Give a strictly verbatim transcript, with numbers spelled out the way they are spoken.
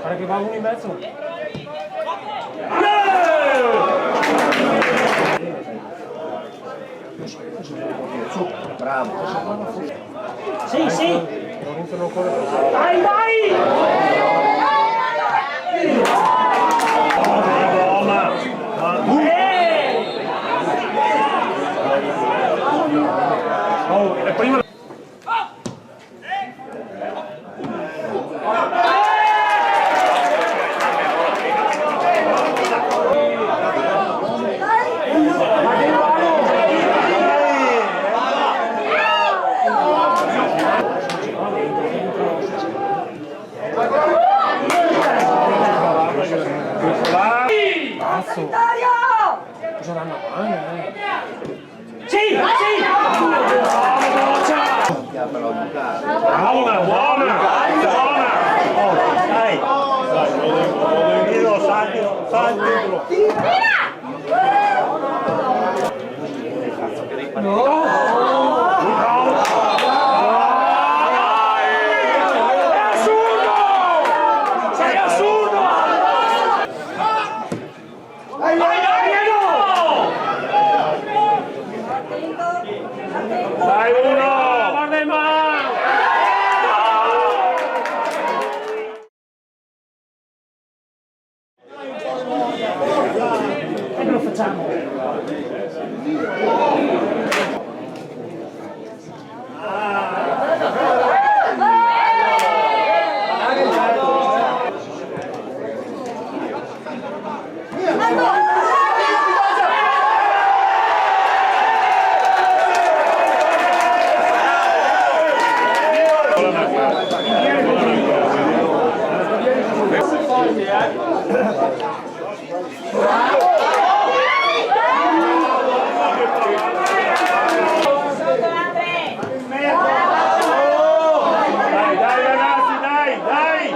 Guarda che va uno in mezzo. Bravo. Sì, sì. Vai, vai! Oh, e prima Cazzo! Cosa l'hanno male, eh? Sì, sì! Buona, buona, buona! Oh, dai! Saltilo, saltilo! No! È assurdo! Sei assurdo! Vai, vai, vai, Diego! Dai, uno! Guarda in mano! E lo facciamo. Dai, dai, ragazzi, dai, dai!